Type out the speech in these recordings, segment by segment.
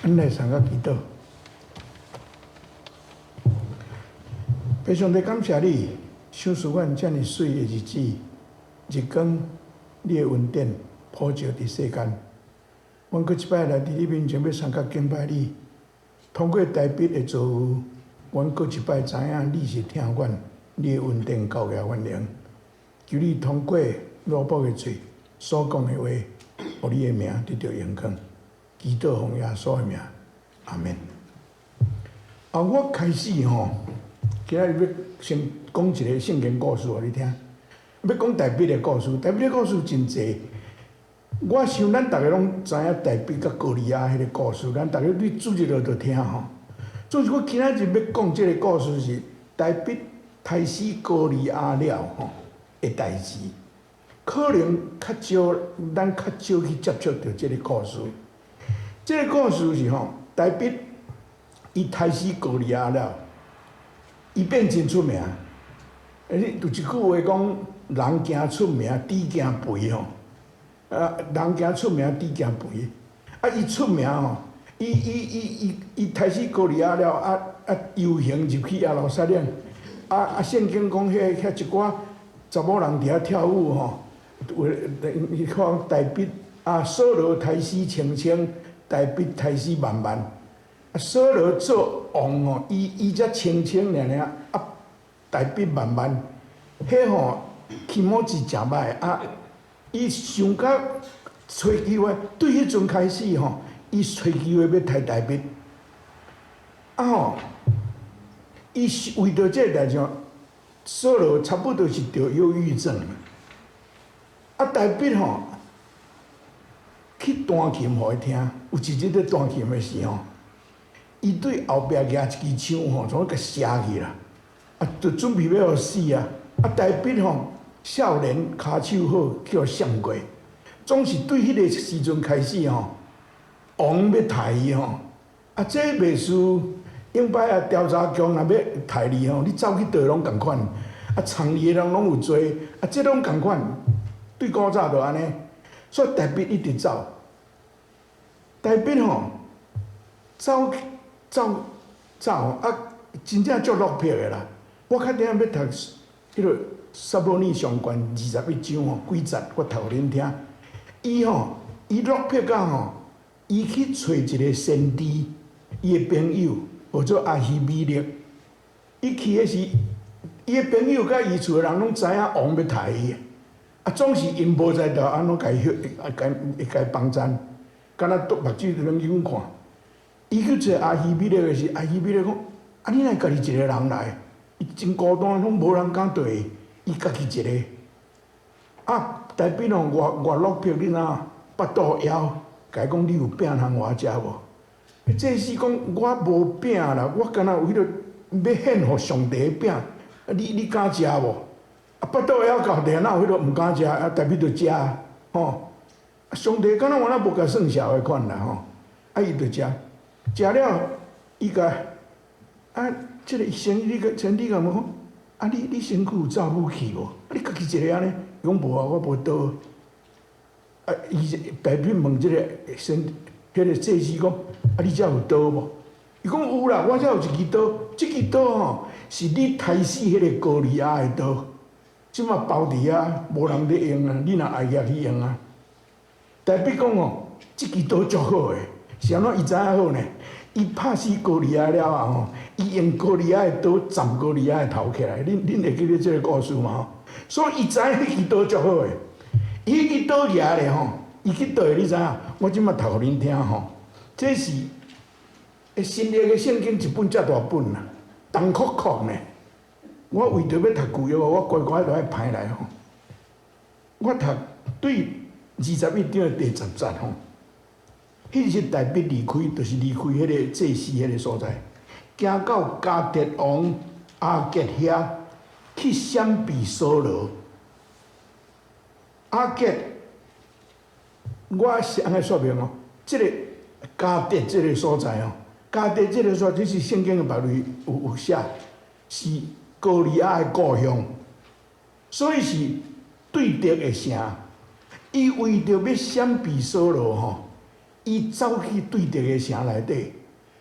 咱來送個祈禱。父上帝感謝你，賞賜阮遮爾媠的日子，日光，你的恩典普照佇世間。阮閣一擺來佇你面前欲相佮敬拜你，通過大衛的遭遇，阮閣一擺知影你是疼阮，你的恩典夠額阮用。求你通過約伯的喙所講的話，予你的名得著榮光。祈禱奉耶穌的名，阿們。啊，我開始吼，今仔日欲先講一个聖經故事予你聽。欲講大衛的故事，大衛的故事真濟。我想咱逐个攏知影大衛佮歌利亞彼个故事，咱逐个對主日就聽吼。總是我今仔日欲講這个故事是大衛刣死歌利亞了吼的代誌，可能較少，咱較少去接觸著這个故事。這个故事是吼，大衛伊刣死歌利亞了，伊變真出名。欸，你有一句話講，人驚出名，豬驚肥吼。啊，人驚出名，豬驚肥。啊，伊出名吼，伊伊伊伊伊刣死歌利亞了，啊啊遊行入去耶路撒冷，啊啊聖經講彼遐一寡查某人佇遐跳舞吼，有伊看大衛啊，掃羅刣死千千，大衛刣死萬萬。啊，掃羅做王吼，伊伊才千千爾爾，啊，大衛萬萬，彼吼起毛是誠歹啊！伊想甲揣機會，對彼陣開始吼，伊揣機會欲刣大衛。啊吼，伊是為著這个代誌，掃羅差不多是得憂鬱症。啊，大衛吼去彈琴予伊聽，有一日咧彈琴的時吼，伊對後壁舉一支槍吼，創欲共射去啦，啊，就準備欲予死啊！啊，大衛吼少年跤手好，去予閃過，總是對彼个時陣開始吼，王欲刣伊吼，啊，這袂輸，永擺啊調查局若欲刣你吼，你走去佗攏仝款，啊，藏你的人攏有罪，啊，這攏仝款，對古早就按呢，所以大衛一直走，大衛吼走走走啊，真正足落魄的啦。我較頂欲讀彼个撒母耳上卷21章吼，幾節我讀予恁聽。伊吼，伊落魄到吼，伊去揣一个先知，伊的朋友號做亞希米勒。伊去的時，伊的朋友佮伊厝的人攏知影王欲刣伊，啊，總是𪜶無才調按怎共伊啊，共會共伊幫贊，敢若篤目睭佇免去阮看。伊去揣亞希米勒的時，亞希米勒講：啊，你哪會家己一个人來？伊真孤單，攏無人敢綴伊，伊家己一个。啊，大衛吼，偌偌落魄，你知影？腹肚枵，共伊講你有餅通予我食無？祭司講我無餅啦，我敢若有彼个欲獻予上帝的餅，你你敢食無？啊，腹肚枵到底，哪有彼个毋敢食？啊，大衛就食，吼。上帝敢若原來無共算數的款啦，吼。啊，伊就食，食了，伊共啊，這个先你個先你共問講，啊，你你身軀有走武器無？啊，你家己一个按呢？伊講無啊，我無刀。啊，伊大衛問這个先，彼个祭司講，啊，你遮有刀無？伊講有啦，我遮有一支刀，這支刀吼是你刣死彼个歌利亞的刀，這馬包佇遐，無人咧用啊，你若愛舉去用啊。大衛講哦，這支刀足好的，是按怎伊知影好呢？伊拍死歌利亞了後吼，伊用歌利亞的刀斬歌利亞的頭起來。恁恁會記得這个故事嗎？吼，所以伊知影彼支刀足好的，伊彼支刀舉咧吼，伊去佗你知影？我這馬讀予恁聽吼，這是新約的聖經一本遮大本啦，重扣扣呢。我為著欲讀舊約，我乖乖就愛排來吼。我讀對21章的第10節吼。彼日大衛離開，就是離開彼个祭司彼个所在，行到迦特王亞結遐去閃避掃羅。亞結，我是按呢說明哦，這個迦特這个所在哦，迦特這个所在，這是聖經的別位有有寫，是歌利亞的故鄉，所以是對敵的城。伊為著欲閃避掃羅吼。伊走去對敵的城內底，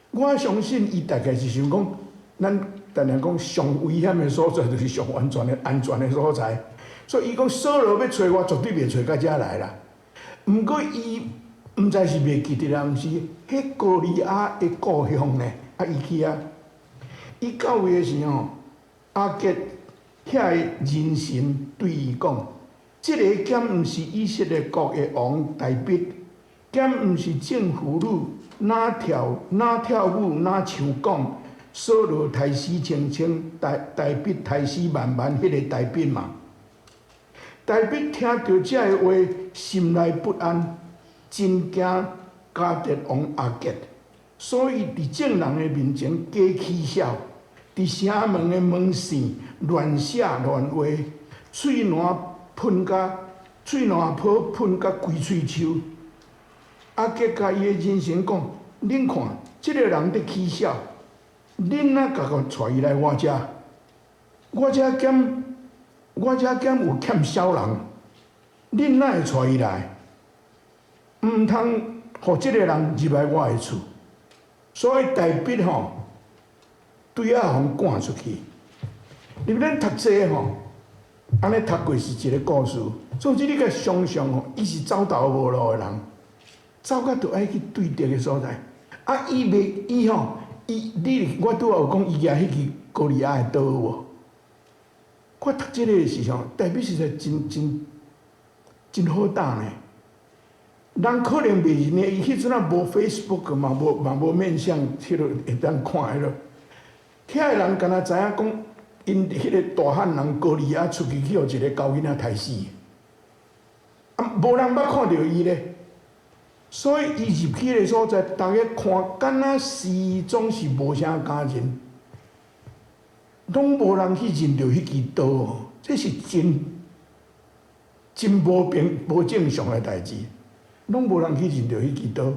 我相信伊大概是想講，咱定定講上危險的所在，就是上安全的所在。所以伊講掃羅欲揣我，絕對袂揣到遮來啦。毋過伊毋知是袂記得啦，毋是彼歌利亞的故鄉呢？啊，伊去啊，伊到位的時吼，亞結遐个人臣對伊講：這个敢毋是以色列國的王大衛？敢毋是眾婦女若跳若跳舞若唱講，掃羅刣死千千，大衛刣死萬萬，彼个大衛嗎？大衛聽著這个話，心內不安，真驚迦特王亞結，所以佇眾人的面前假起痟，佇城門的門扇亂寫亂畫，喙瀾泡噴甲規喙鬚。亞結共伊的人臣講：恁看，這个人佇起痟，恁哪共𤆬伊來我遮？我遮敢有欠痟人？恁哪會𤆬伊來？毋通予這个人入來我的厝。所以大衛吼，對仔予趕出去。入咱讀冊吼，按呢讀過是一个故事。總之你共想像吼，伊是走投無路的人，走到著愛去對敵的所在。啊，伊袂伊吼，伊你我拄仔有講伊舉彼支歌利亞的刀無？我讀這个時吼，大衛實在真真真好膽呢。人可能袂認得伊，彼陣仔無 Facebook 嘛，無嘛無面相，彼落會當看彼落。遐个人敢若知影講，𪜶彼个大漢人歌利亞出去去予一个狗囡仔刣死，啊，無人捌看著伊咧。所以伊入去的所在，逐家看敢若是總是無啥共認，攏無人去認著彼支刀哦，這是真真無平無正常的代誌，攏無人去認著彼支刀。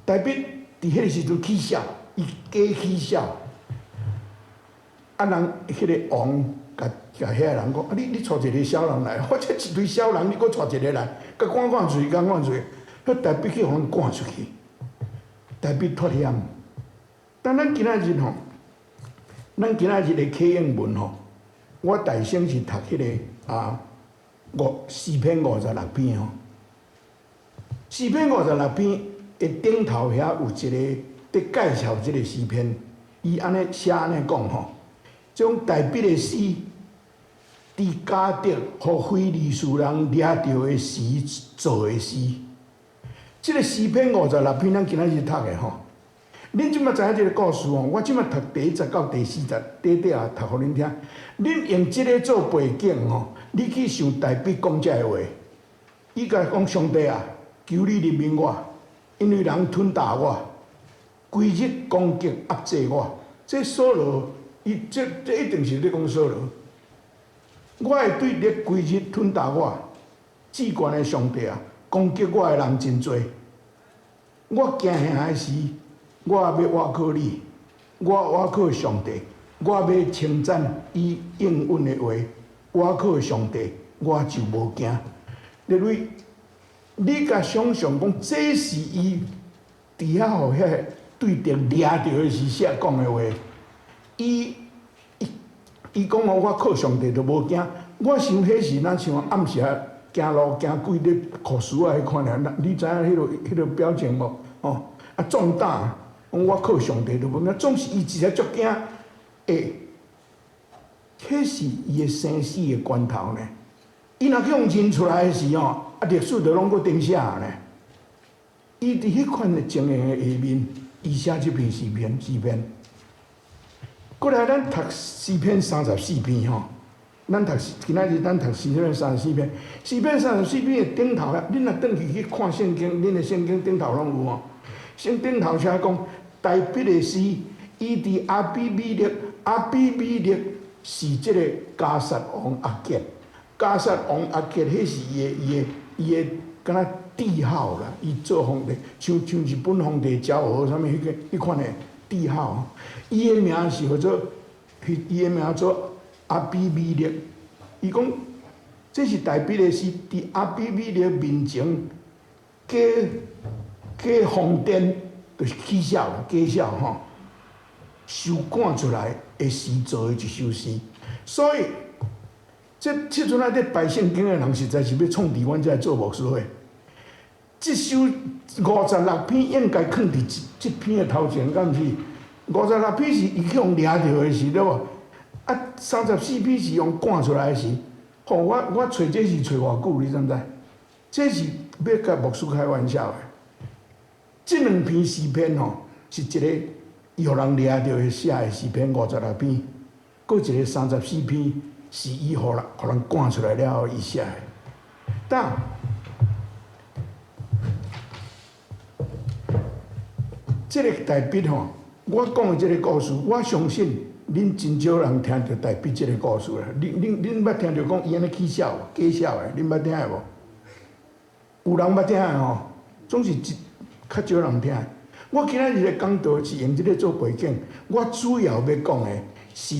大衛佇彼个時陣起痟，伊假起痟，啊人彼个王共共遐个人講：啊你你𤆬一个痟人來，我這一堆痟人，你閣𤆬一个來，共趕趕出去，趕趕出去，彼大衛去予人趕出去，大衛脫險。但咱今仔日吼，咱今仔日的啟應文吼，我大先是讀彼个啊詩篇五十六篇吼，詩篇五十六篇的頂頭遐有一个佇介紹這个詩篇，伊按呢寫按呢講吼，這種大衛的詩，佇迦特予非利士人掠著的時做的詩。這个詩篇五十六篇，咱今仔日讀的吼。恁這馬知影這个故事吼？我這馬讀第一節到第四節，短短仔讀予恁聽。恁用這个做背景吼，你去想大衛講這个話，伊共講上帝啊，求你憐憫我，因為人吞打我，規日攻擊壓制我。這掃羅，伊這這一定是咧講掃羅。我的對敵規日吞打我，至懸的上帝啊，攻擊我的人真濟。我驚嚇的時，我欲倚靠你，我倚靠上帝，我欲稱讚伊應允的話，倚靠上帝，我就無驚。認為你共想像講，這是伊佇遐予彼个對敵掠著的時寫講的話。伊伊伊講哦，我靠上帝就無驚。我想彼是若像暗時仔行路驚鬼咧哭書仔彼款爾，你知影彼个表情無？哦，啊壯膽，講我靠上帝就無驚，總是伊一個足驚，欸，彼是伊的生死的關頭呢。伊若去予認出來的時吼，啊歷史就攏閣重寫呢。伊佇彼款的情形的下面，伊寫這篇詩篇詩篇。過來，咱讀詩篇三十四篇吼，咱讀今仔日咱讀詩篇三十四篇，詩篇三十四篇的頂頭遐，恁若轉去去看聖經，恁的聖經頂頭攏有吼。聖頂頭寫講，大衛的詩，伊佇亞比米勒，亞比米勒是這個迦薩王亞結，迦薩王亞結，彼是伊的伊的伊的敢若帝號啦，伊做皇帝，像像日本皇帝昭和啥物彼个彼款的帝號。伊的名是號做，伊的名做亞比米勒。伊講，這是大衛的詩，佇亞比米勒面前假假瘋癲，就是起痟假痟吼，受趕出來的時做的一首詩。所以，這陣仔佇排聖經的人，實在是欲創佇阮遮做牧師的。這首五十六篇應該囥佇這這篇的頭前，敢毋是？五十六篇是伊去予掠著的時，對無？啊，34篇是予趕出來的時。吼，我揣這是揣偌久，你知毋知？這是欲共牧師開玩笑的。這兩篇詩篇吼，是一個予人掠著的寫的詩篇五十六篇，閣一個三十四篇是伊予人趕出來了後，伊寫的。但這个大筆吼，我講的這个故事，我相信恁真少人聽著大筆這个故事啦。恁捌聽著講伊按呢起痟無？假痟的，恁捌聽的無？有人捌聽的吼，總是一較少人聽。我今仔日的講道是用這个做背景，我主要欲講的是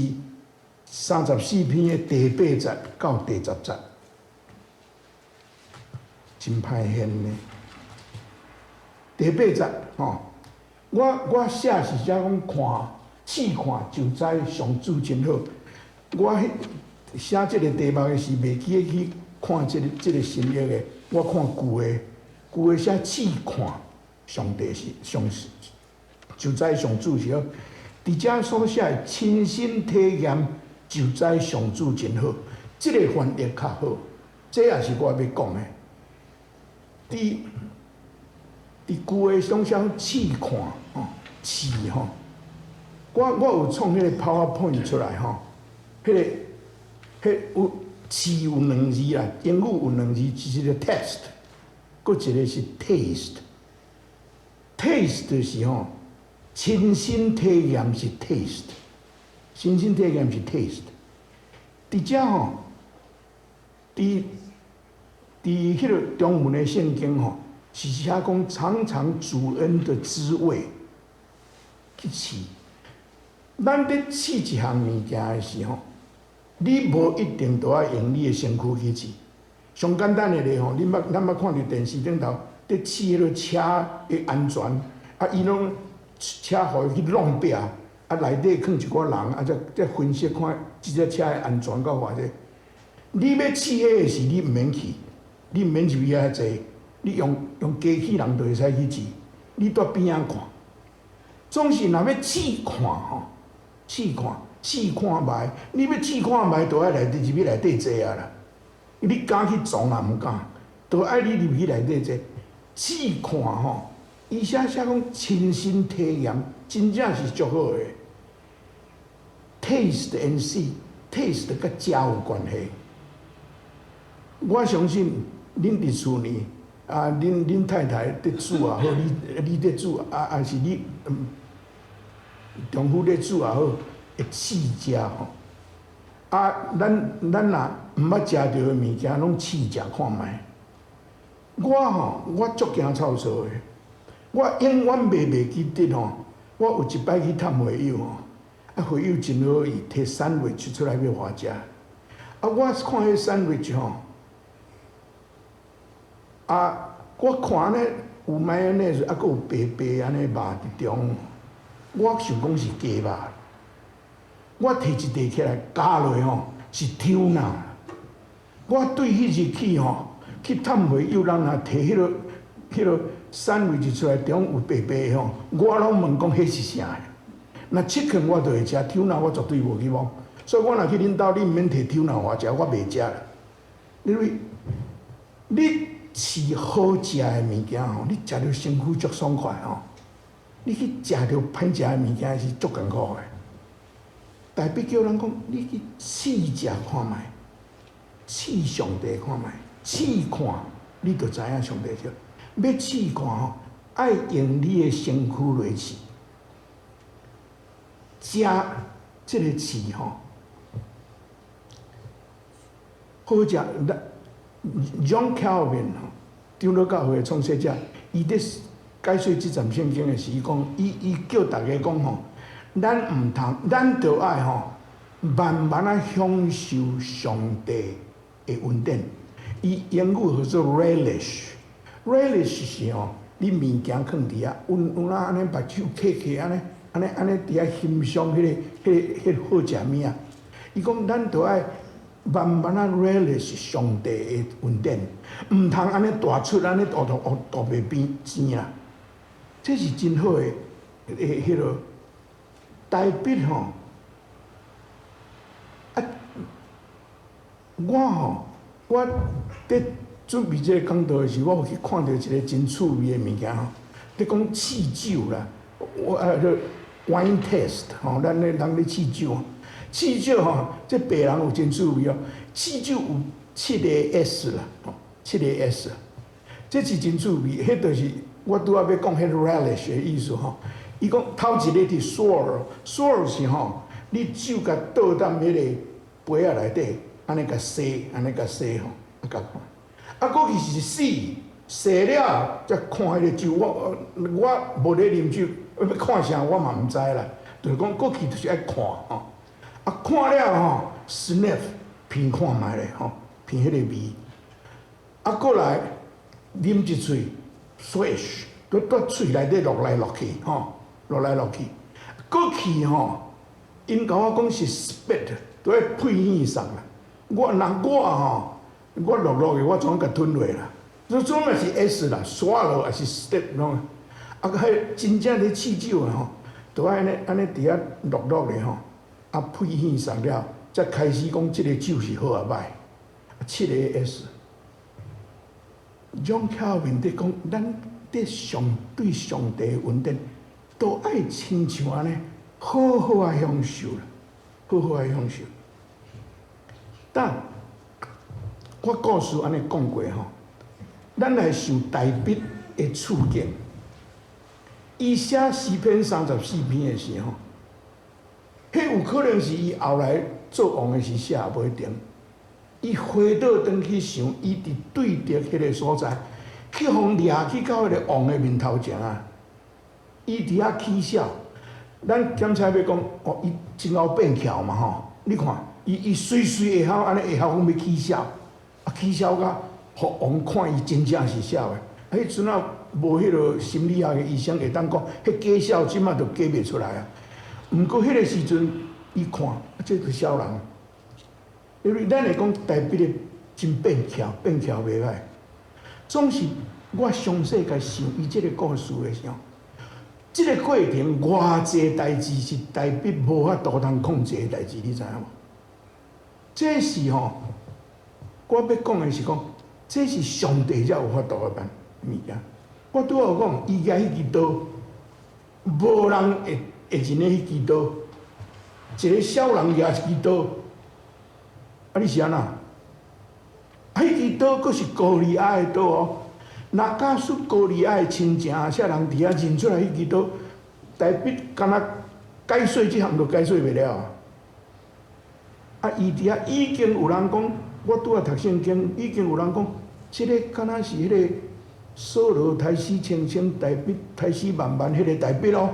三十四篇的第八節到第十節，真歹現呢。第八節吼。我寫是寫講看試看就知上主真好。我彼寫這个題目的時，袂記得去看這个新約的，我看舊的，舊的寫試看上帝是上就知上主是好。佇遮所寫的親身體驗就知上主真好，這个翻譯較好。這也是我欲講的。佇舊的攏寫試看吼，試吼。我有創彼個 PowerPoint 出來吼，彼有試有兩字啦，英語有兩字，一個 test，閣一個是 taste。taste 就是吼，親身體驗是 taste，親身體驗是 taste。佇遮吼，佇彼个中文的聖經吼，是寫講嘗嘗主恩的滋味去試。咱佇試一項物件的時候，你無一定都愛用你的身軀去試。上簡單的例吼，咱捌看著電視頂頭佇試彼个車的安全，啊，伊攏車予伊去弄壁，啊，內底囥一寡人，啊，才分析看這隻車的安全到偌濟。你欲試彼个時，你毋免去，你毋免入去遐坐，你用機器人就會使去試。你佇邊仔看，總是若欲試看吼，試看試看覓，你欲試看覓，就愛來入去內底坐啊啦。你敢去撞也毋敢，就愛你入去內底坐試看吼。伊寫寫講親身體驗，真正是足好的。Taste and see，taste 佮食有關係。我相信恁佇厝呢，啊，恁太太佇煮也好，你佇煮啊，還是你丈夫咧煮也好，會試食吼。啊，咱若毋捌食著的物件，攏試食看覓。我吼，我足驚臭臊的，我永遠袂記得吼。我有一擺去探會友吼，啊，會友真好意，提 sandwich 出來欲予我食。啊，我看彼 sandwich 吼，啊，我看呢有 mayonnaise，啊，閣有白白按呢肉佇中，我想講是雞肉。我提一塊起來咬落吼，是 tuna。我對彼日起吼，去探會友人若提彼个 sandwich 出來，中有白白的吼，我攏問講彼是啥？若 chicken 我就會食，tuna 我絕對無去摸。所以我若去恁兜，你毋免提 tuna 予我食，我袂食啦。因為你試好食的物件吼，你食著身軀足爽快吼。你去食著歹食的物件是足艱苦的。大筆叫人講，你去試食看覓，試上帝看覓，試看，你就知影上帝對。欲試看吼，愛用你的身軀來試。食這个試吼，好食。John Calvin 吼，長老教會的創始者，伊佇解說這節聖經的時，伊講，伊叫大家講吼，咱毋通，咱著愛吼，慢慢仔享受上帝的恩典。伊英語號做 relish， relish 是吼，你物件囥佇遐，有有哪按呢目睭瞌瞌按呢，按呢按呢佇遐欣賞彼个好食物仔。伊講咱著愛慢慢仔 relish 上帝的恩典，毋通按呢大出按呢大大大袂變錢啦。這是真好的，彼个大衛吼。啊，我吼，我佇準備這个講道的時，我有去看著一个真趣味的物件吼，咧講試酒啦，我啊，就 wine test 吼，咱咧人咧試酒，試酒吼，這白人有真趣味哦，試酒有七个 S 啦，吼，七个 S，這是真趣味，彼就是我拄仔欲講彼个 relish 的意思吼。伊講頭一个是 swirl，swirl 是吼，你酒共倒踮彼个杯仔內底，按呢共洗，按呢共洗吼，啊共看。啊，閣去是試，試了才看彼个酒。我我無咧啉酒，欲看啥我嘛毋知啦。就是講閣去就是愛看吼，啊看了吼，sniff 聞看覓咧吼，聞彼個味。啊，閣來啉一喙，swish，閣佇喙內底落來落去吼，落來落去。閣去吼，𪜶共我講是 spit，都愛屁耳送啦。我若我吼，我落落去，我總共吞落啦。這總嘛是 S 啦，swallow 抑是 spit 攏。啊，彼真正咧試酒的吼，都愛按呢按呢佇遐落落咧吼，啊屁耳送了，才開始講這个酒是好抑歹。七个 S。John Calvin 佇講，咱佇上對上帝的恩典，都愛親像按呢，好好仔享受啦，好好仔享受。但我故事按呢講過吼，咱來想大衛的處境。伊寫詩篇34篇的時候，彼有可能是伊後來做王的時寫，無一定。伊回倒轉去想，伊佇對著彼个所在，去予掠去到彼个王的面頭前啊！伊佇遐起痟。咱檢查欲講，哦，伊真𠢕變巧嘛吼！你看，伊隨隨會曉按呢會曉講欲起痟，啊起痟甲予王看伊真正是痟的。啊，彼陣仔無彼个心理學的醫生會當講，彼假痟這馬都假袂出來啊。毋過彼个時陣，伊看，啊，這就痟人。因為咱會講大衛的真變巧，變巧袂歹。總是我詳細共想伊這個故事的時候，這个過程偌濟代誌是大衛無法度通控制的代誌，你知影無？這是吼，我欲講的是講，這是上帝才有法度的辦物件。我拄仔有講，伊舉彼支刀，無人會會認得彼支刀。一个痟人舉一支刀，啊！你是按怎？啊，彼支刀閣是歌利亞的刀哦。若假使歌利亞的親情，啥人佇遐認出來彼支刀，大衛敢若解說這項都解說袂了。啊，伊佇遐已經有人講，我拄仔讀聖經，已經有人講，這个敢若是彼个掃羅刣死千千，大衛刣死萬萬彼个大衛哦。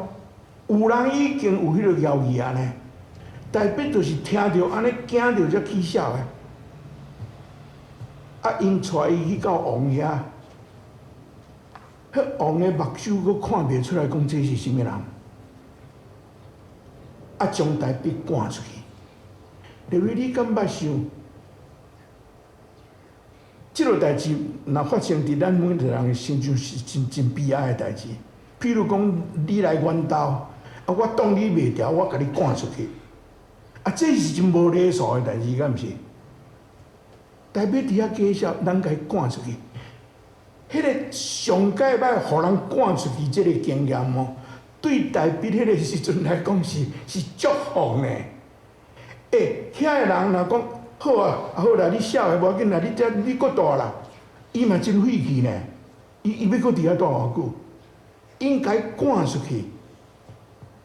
有人已經有彼个謠言啊呢。大衛就是聽著按呢驚著才起痟的。啊，𪜶帶伊去到王遐，彼王的目睭閣看袂出來，講這是啥物人。啊，將大衛趕出去。例如你敢捌想，這个代誌若發生佇咱每一個人的身上，是真真悲哀的代誌。譬如講，你來阮兜，啊，我擋你袂牢，我共你趕出去。啊，這是真無禮數的代誌，敢毋是？大衛佇遐假笑，人共伊趕出去。彼个上蓋擺予人趕出去，這个經驗哦，對大衛彼个時陣來講是祝福呢。欸，遐個人若講好啊，啊好啦，你痟的無要緊啦，你這你閣蹛啦，伊嘛真晦氣呢。伊欲閣佇遐蹛偌久？應該趕出去。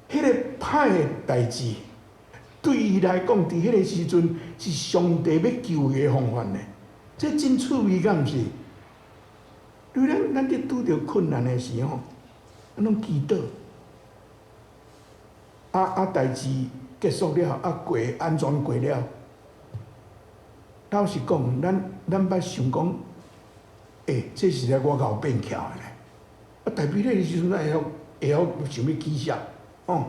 彼个歹的代誌，對伊來講，佇彼个時陣是上帝欲救伊的方法呢。這真趣味，敢毋是？對咱咱佇拄著困難的時候，攏祈禱。啊啊！代誌結束了，啊過安全過了。老實講，咱咱捌想講，欸，這實在我𠢕變巧的咧。啊，大衛彼個時陣會曉會曉想欲起痟，哦，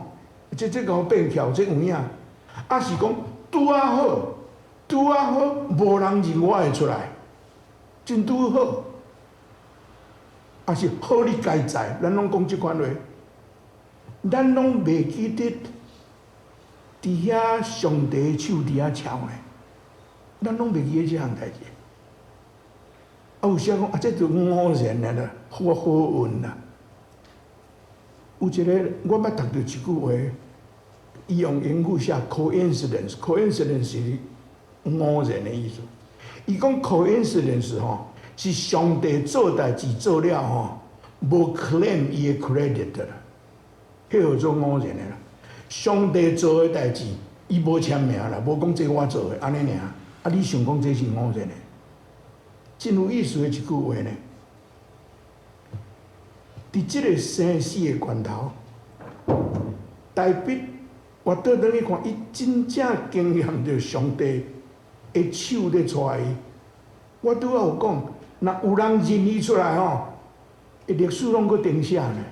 這這𠢕變巧，這有影。啊是講拄仔好，拄仔好，無人認我會出來，真拄好。啊是好你佳哉，咱攏講這款話，咱攏袂記得佇遐上帝手佇遐敲呢，咱攏袂記得這項代誌。啊，有時講啊，這就偶然的啦，好好運啦。有一個我捌讀著一句話，伊用英語寫 coincidence，coincidence 是偶然的意思。伊講 coincidence 吼，是上帝做代誌做了吼，無 claim 伊的 credit 啦，彼號做偶然的啦。上帝做的代誌，伊無簽名啦，無講這我做的，按呢爾。啊，你想講這是偶然的？真有意思的一句話呢。佇這個生死的關頭，大衛我倒轉去看，伊真正經驗著上帝的手咧帶伊。我拄仔有講，若有人認伊出來吼，歷史攏閣重寫呢。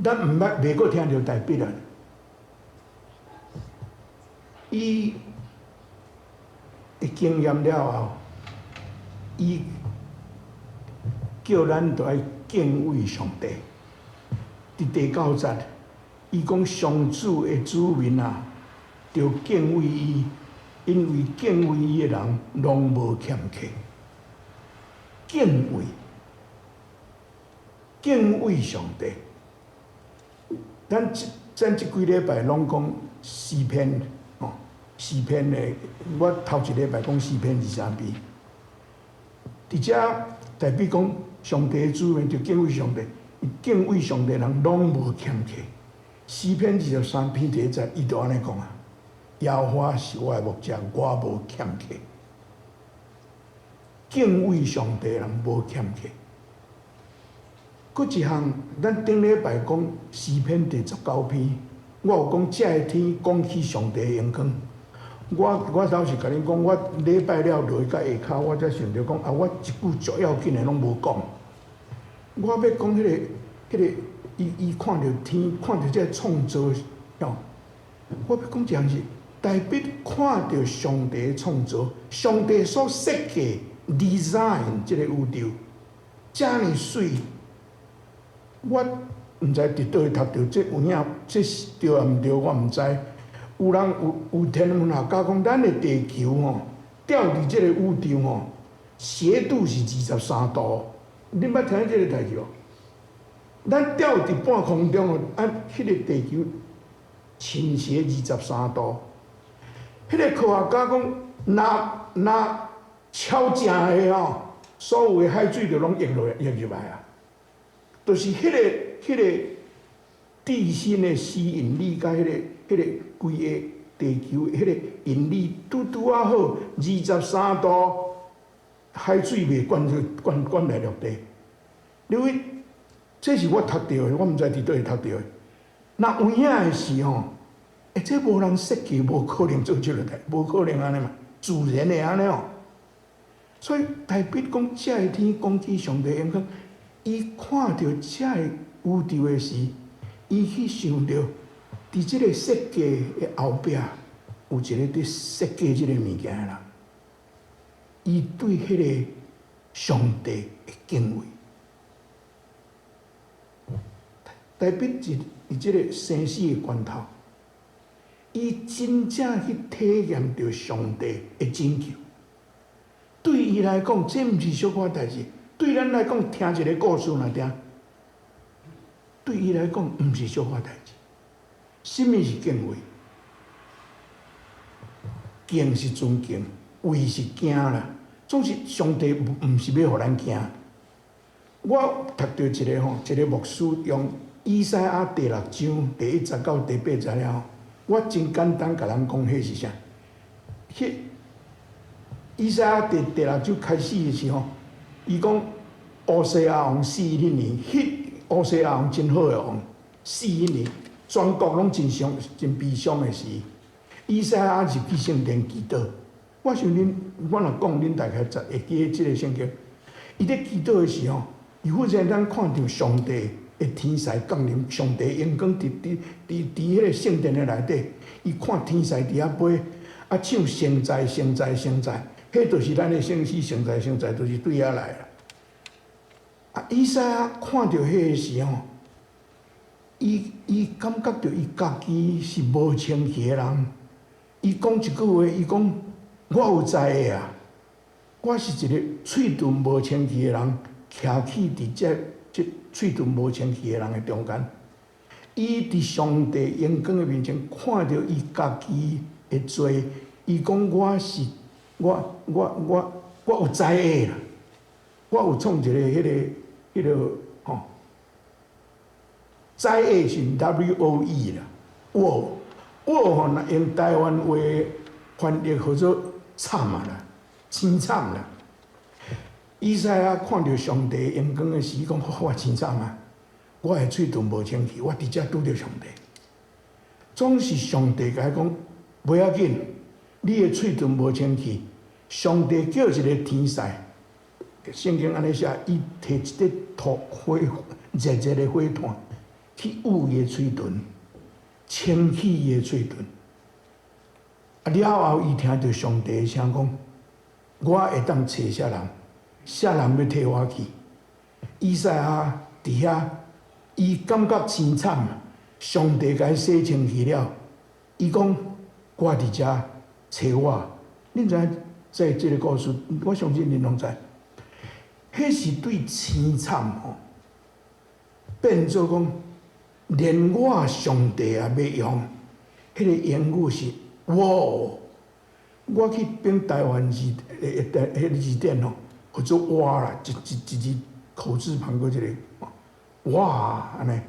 咱毋捌袂閣聽著大衛啊。伊的經驗了後，伊叫咱著愛敬畏上帝。佇第九節，伊講上主的子民啊，著敬畏伊，因為敬畏伊的人攏無欠缺。敬畏，敬畏上帝。咱這幾禮拜攏講詩篇，吼，詩篇的，我頭一禮拜講詩篇23篇。佇遮大衛講上帝的子民著敬畏上帝，敬畏上帝人攏無欠缺。詩篇23篇第一節，伊就按呢講啊：耶和華是我的牧者，我無欠缺。敬畏上帝人無欠缺。閣一項，咱頂禮拜講詩篇第19篇，我有講這个天講起上帝的榮光。我老實共恁講，我禮拜了落去到下跤，我才想著講啊，我一句足要緊的攏無講。我欲講彼個，伊伊看著天，看著這个創造，吼，我欲講一項是，大衛看著上帝的創造，上帝所設計 design 這个宇宙，遮爾媠。我毋知佇佗位讀著，這有影，這是對抑毋對，我毋知。有人有有天文學家講，咱的地球吼，吊佇這個宇宙吼，斜度是23度。恁捌聽這個代誌無？咱吊佇半空中哦，啊，彼個地球傾斜二十三度。彼個科學家講，若若超正的吼，所有的海水就攏溢落溢入來啊！就是彼個地心的吸引力，佮彼個規个地球彼個引力拄拄仔好，二十三度，海水袂灌灌灌來陸地。因為這是我讀著的，我毋知佇佗位讀著的。若有影的是吼，欸，這無人設計，無可能做這個代，無可能按呢嘛，自然的按呢哦。所以大衛講這个天講起上帝榮光，伊看著這个宇宙的時，伊去想著，佇這個設計的後壁，有一個佇設計這個物件的人，伊對彼個上帝的敬畏。大衛佇佇這個生死的關頭，伊真正去體驗著上帝的拯救。對伊來講，這毋是小可代誌；對咱來講，聽一個故事爾聽。對伊來講，毋是小可代誌。啥物是敬畏？敬是尊敬，畏是驚啦。總是上帝毋是欲予咱驚。我讀著一個吼，一個牧師用以賽亞第六章第一節到第八節了後，我真簡單共人講，彼是啥？彼以賽亞第第六章開始的時候，伊講烏西亞王死彼年，彼烏西亞王真好的王，死彼年，全國攏真傷、真悲傷的時，以賽亞入去聖殿祈禱。我想恁，我若講，恁大概會記得這个聖經。伊咧祈禱的時候，伊忽然間看著上帝的天使降臨，上帝榮光佇佇佇佇彼個聖殿的內底，伊看天使佇遐飛，啊唱聖哉聖哉聖哉，彼就是咱的聖詩聖哉聖哉，就是對遐來啦。啊，以賽亞看著彼个時吼，伊伊感覺著伊家己是無清氣的人。伊講一句話，伊講我有災厄啊！我是一个喙唇無清氣的人，徛起佇這這喙唇無清氣的人的中間。伊佇上帝榮光的面前看著伊家己的罪，伊講我是我我我我有災厄啦！我有創一個彼个彼个吼，災厄是 W O E 啦，woe woe 吼，若用台灣話翻譯叫做慘啊啦，凄慘啦。以賽亞看著上帝榮光的時，伊講我凄慘啊！我的喙唇無清氣，我佇遮拄著上帝。總是上帝共伊講，無要緊，你的喙唇無清氣，上帝叫一个天使，聖經按呢寫，伊提一塊塗火熱熱的火炭去捂伊的喙唇，清氣伊的喙唇。啊了後，伊聽著上帝的聲講：我會當揣啥人？啥人欲替我去？以賽亞佇遐，伊感覺凄慘，上帝共伊洗清氣了，伊講我佇遮揣我。恁知影這這个故事？我相信恁攏知。彼是對凄慘吼，變做講，連我上帝也欲用，彼個英語是 woe！我去編台灣字的的彼个字典吼，叫做哇啦，一一一字口字旁閣一个哇按呢。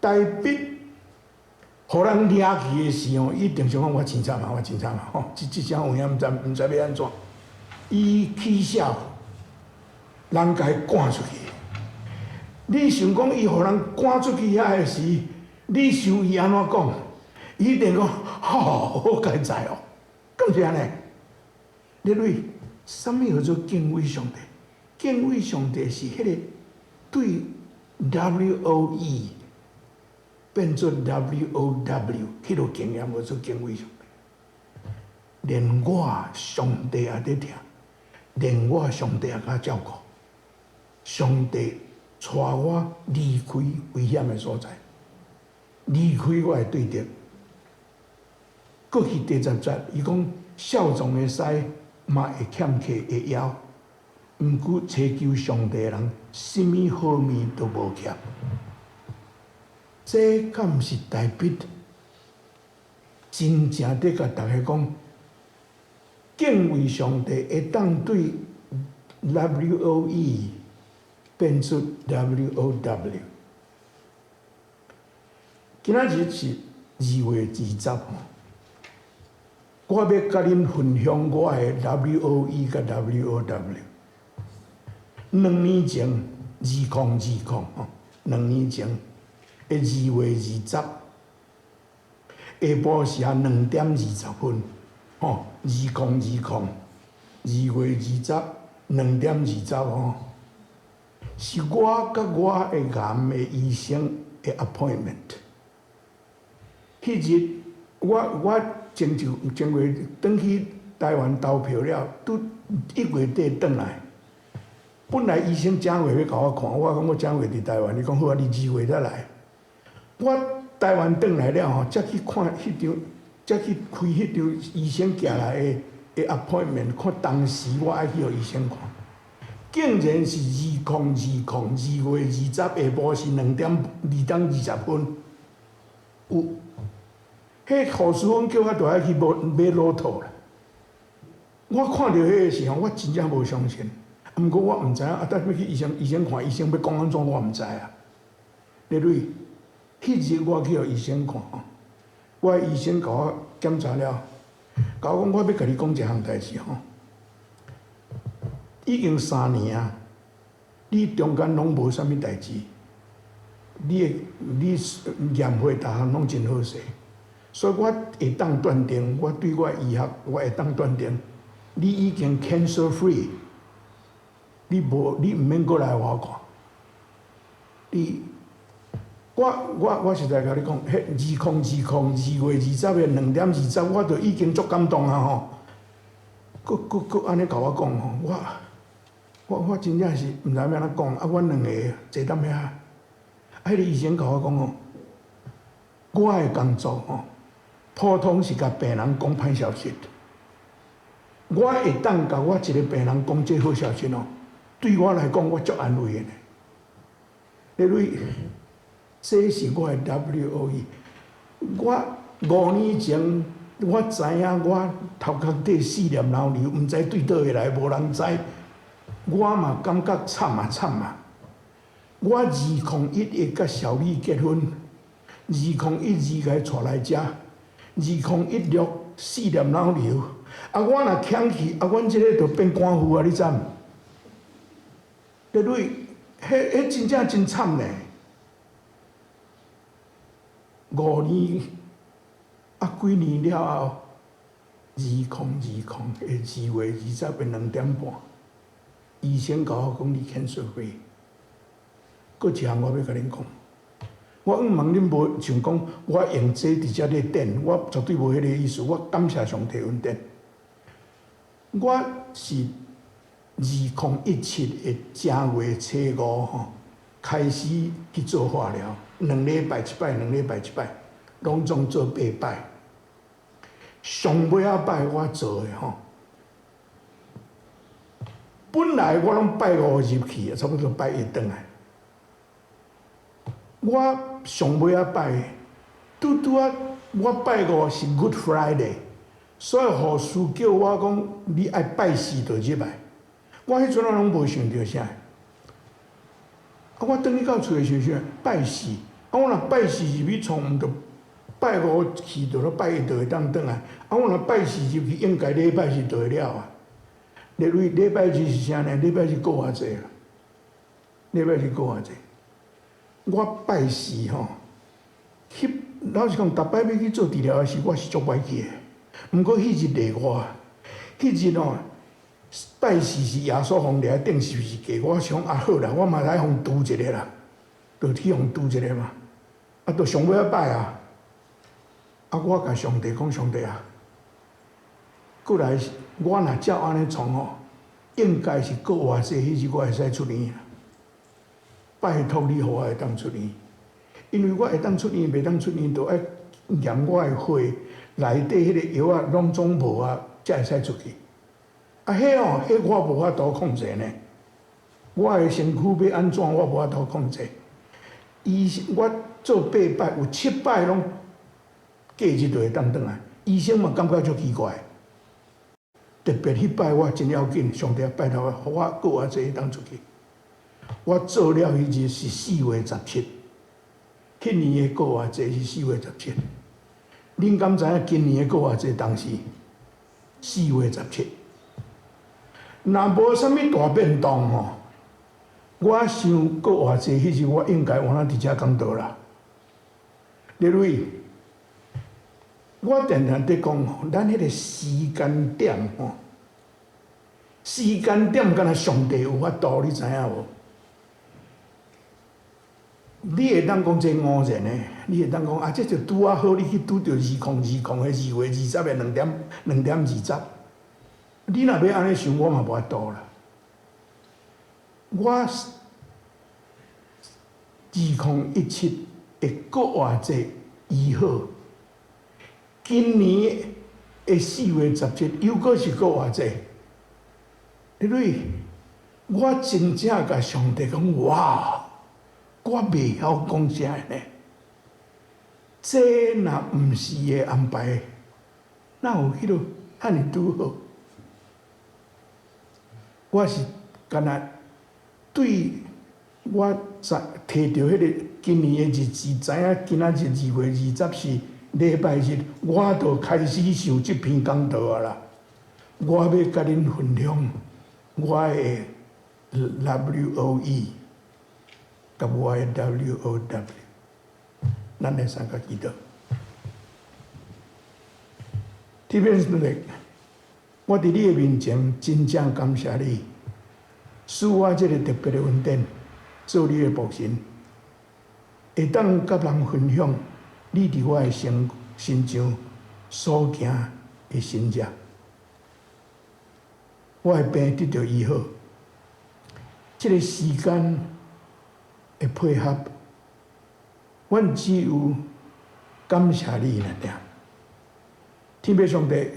大衛予人掠去的時候，一定想講我凄慘啊，我凄慘啊！吼，這這聲有影毋知毋知欲按怎，伊起痟，人共伊趕出去。你想講伊予人趕出去遐的時，你想伊按怎講？伊一定講吼，好佳哉哦，敢是按呢？你類，啥物叫做敬畏上帝？敬畏上帝是彼个對 W O E 變做 W O W，彼个經驗叫做敬畏上帝。連我上帝也佇聽，連我上帝也共照顧。上帝帶我離開危險的所在，離開我的對敵。過去第十節，伊講少壯的獅嘛會欠缺會枵，毋過尋求上帝的人，啥物好物都無欠。這敢毋是大衛真正佇共大家講，敬畏上帝會當對 W O E 變出 W O W。今仔日是2月20吼，我欲共恁分享我的 W O E 佮 W O W。2年前，2020吼，兩年前的2月20，下晡時啊2點20分，吼，2020，2月20，2點20吼，是我佮我的癌的醫生的 appointment。彼日，我我前一前月轉去台灣投票了，拄1月底轉來。本來醫生正月欲共我看，我講我正月佇台灣，伊講好啊，你二月才來。我台灣轉來了吼，才去看彼張，才去開彼張醫生寄來的的 appointment，看當時我愛去予醫生看。竟然是2020 2月20下晡時2點2點20分，有。彼護士講叫我著愛去買買樂透啦。我看著彼个時候，我真正無相信。毋過我毋知影，啊，等欲去醫生醫生看，醫生欲講按怎，我毋知啊。你類，彼日我去予醫生看，我醫生共我檢查了，共我講我欲共你講一項代誌吼。已經3年啊，你中間攏無啥物代誌，你的你驗血逐項攏真好勢，所以我會當斷定，我對我醫學我會當斷定，你已經 cancer free。你無，你毋免閣來予我看。你，我實在共你講，彼2020二月2點20，我就已經足感動啊吼！閣閣閣按呢共我講吼，我真正是毋知欲按怎講。啊，阮兩個坐踮遐，啊，彼个醫生共我講吼，我的工作吼，普通是共病人講歹消息。我會當共我一个病人講這好消息哦，對我來講，我足安慰的呢。因為這是我的 WOE。我5年前我知影我頭殼底四粒腦瘤，毋知對佗會來，無人知。我嘛感覺慘啊慘啊！我2011佮小美結婚，2012共伊帶來遮，2016四粒腦瘤。啊！我若徛去，啊，阮這个就變寡婦啊！你知毋？因為彼真正真慘呢。5年啊，幾年了後，2020的2月20的2點半，醫生共我講你 cancer free。閣一項我欲共恁講，我向望恁無想講我用這佇遮咧等，我絕對無彼个意思。我感謝上帝恩典。我是2017的正月初五吼，開始去做化療，兩禮拜一擺，兩禮拜一擺，攏總做八擺。上尾仔擺我做的吼，本來我攏拜五入去，差不多拜一轉來。我上尾仔擺，拄拄仔我拜五是 Good Friday。所以護士叫我講，你愛拜四就入來。我彼陣我攏無想著啥。啊，我轉去到厝的時陣，拜四，啊，我若拜四入去創，毋就拜五去，就拜一就會當轉來。啊，我若拜四入去，應該禮拜日就會了啊。禮拜日是啥呢？禮拜日復活節啦。禮拜日復活節。我拜四吼，去老實講，逐擺欲去做治療的時，我是足歹去的。毋過彼日例外，彼日吼，拜四是耶穌予掠佇頂十字架，我想啊好啦，我嘛來予拄一下啦，就去予拄一下嘛。啊，就上尾仔擺啊！啊，我共上帝講，上帝啊，過來我若照按呢創吼，應該是復活節彼日我會使出院啦。拜託你予我會當出院，因為我會當出院，袂當出院，就愛驗我的血內底彼个藥仔攏總無啊，才會使出去。啊，彼哦，彼我無法度控制呢。我的身軀欲按怎，我無法度控制。醫生，我做八擺，有七擺攏隔日就會當轉來。醫生嘛感覺足奇怪。特別彼擺我真要緊，上帝拜託我，予我復活節當出去。我做了彼日是4月17，彼年的復活節是四月十七。恁敢知影今年的復活節當時四月十七？若無啥物大變動吼，我想復活節彼日我應該有哪佇遮講道啦。例如，我定定佇講吼，咱彼个時間點吼，時間點敢若上帝有法度，你知影無？你會當講這偶然的，你會當講啊，這就拄仔好，你去拄著2020的2月20的2點20。你若欲按呢想，我嘛無法度啦。我2017的復活節醫好，今年的4月17又閣是復活節。因為我真正共上帝講，哇！我袂曉講啥呢？這若毋是伊的安排，哪有彼落遐爾拄好？我是干焦對我知提著彼个今年的日子，知影今仔日2月20是禮拜日，我就開始想這篇講道啊啦。我欲共恁分享我的 WOE 佮我的 WOW，咱來三個祈禱。天父上帝，我佇你的面前真正感謝你，賜我這个特別的恩典，做你的僕人，會當佮人分享你佇我的身身上所行的神蹟。我的病得著醫好，這个時間的配合，阮只有感謝你爾爾。天父上帝，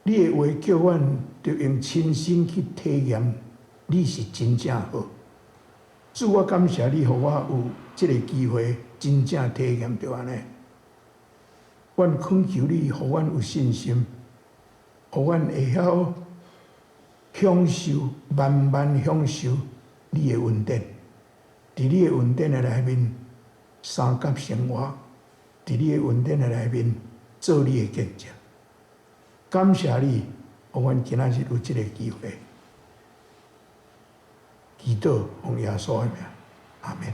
你的話叫阮著用親身去體驗，你是真正好。主，我感謝你，予我有這个機會真正體驗著按呢。阮懇求你，予阮有信心，予阮會曉享受，慢慢享受你的恩典。佇你的恩典的內面，相佮生活；佇你的恩典的內面，做你的見證。感謝你，予阮今仔日有這个機會。祈禱奉耶穌的名，阿們。